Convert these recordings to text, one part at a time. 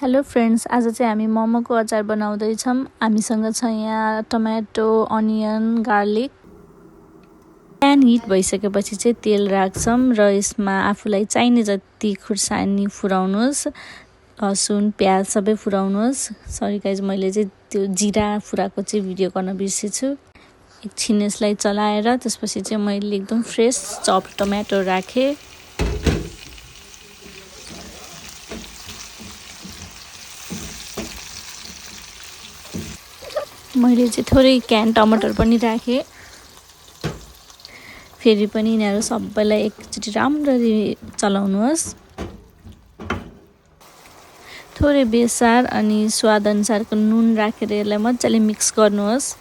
Hello friends, आज चाहिँ हामी मोमोको अचार बनाउँदैछौँ। हामीसँग छ यहाँ tomato, onion, garlic. PAN hit भइसकेपछि चाहिँ तेल राख्छौँ र यसमा आफूलाई चाहिने जति खुर्सानी फुराउनुहोस्, लसुन, प्याज सबै फुराउनुहोस्। सरी गाइज, मैले चाहिँ त्यो जिरा फुराको चाहिँ भिडियो गर्न बिर्सेछु। एकछिन यसलाई चलाएर त्यसपछि चाहिँ मैले एकदम फ्रेस चप टमाटो राखेँ। मैले चाहिँ थोरै क्यान टमाटर पनि राखेँ। फेरि पनि यिनीहरू सबैलाई एकचोटि राम्ररी चलाउनुहोस्। थोरै बेसार अनि स्वाद अनुसारको नुन राखेर यसलाई मजाले मिक्स गर्नुहोस्।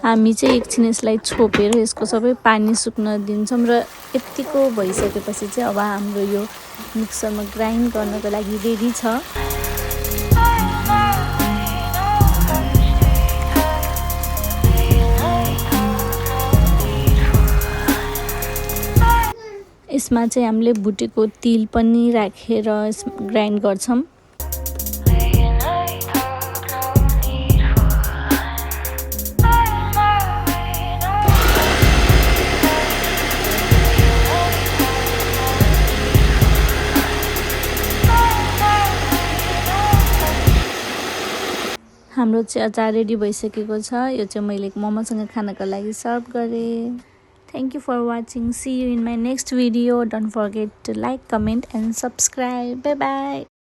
हामी चाहिँ एकछिन यसलाई छोपेर यसको सबै पानी सुक्न दिन्छौँ र यतिको भइसकेपछि चाहिँ अब हाम्रो यो मिक्सरमा ग्राइन्ड गर्नको लागि रेडी छ। यसमा चाहिँ हामीले भुटेको तिल पनि राखेर ग्राइन्ड गर्छौँ। हाम्रो चाहिँ अचार रेडी भइसकेको छ। यो चाहिँ मैले मोमोसँग खानको लागि सर्भ गरेँ। Thank you for watching. See you in my next video. Don't forget to like, comment and subscribe. Bye bye.